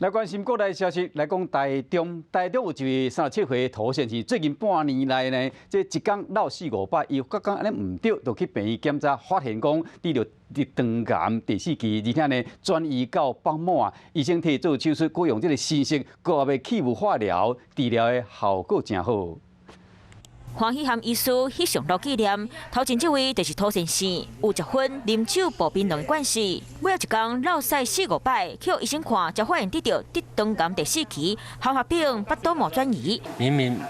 來關心國內消息，來講台中，台中有一位37歲涂先生，最近半年來呢，這一工落四五擺，伊覺覺按呢毋對，就去病院檢查，發現講得著直腸癌第四期，而且呢轉移到腹膜啊，醫生替做手術，閣用這個新式高壓的氣霧化療，治療的效果誠好。歡喜和醫師翕相留紀念，頭前這位就是涂先生，有食薰、啉酒、薄檳榔的慣勢，尾仔一工落屎四五擺，去予醫生看，才發現得著直腸癌第四期，還發病腹肚膜轉移。明明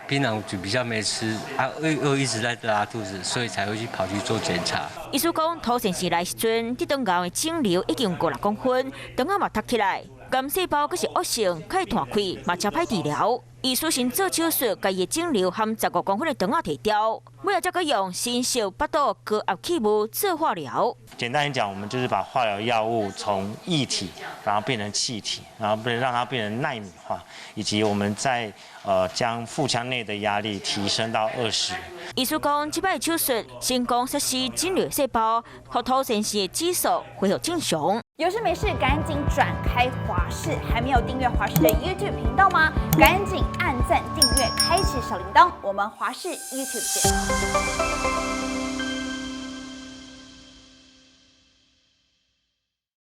檳榔就比較沒吃，啊又又一直在拉肚子，所以才會去跑去做檢查。醫師講，涂先生來時陣，直腸癌的腫瘤已經五六公分，腸仔嘛凸起來，癌細胞閣是惡性，開始斷開，嘛誠歹治療。醫師先做手術，共伊的腫瘤和15公分的腸仔提掉，尾仔才閣用新式腹肚高壓氣霧做化療。簡單來講，我們就是把化療藥物從液體，然後變成氣體，然後變讓它變成納米化，以及我們在將腹腔內的壓力提升到20。醫師講，這擺手術成功殺死腫瘤細胞，予涂先生的指數恢復正常。有事沒事趕緊轉開華視，還沒有訂閱華視的 YouTube 頻道嗎？趕緊按讚、訂閱、開啟小鈴鐺，我們華視 YouTube 見。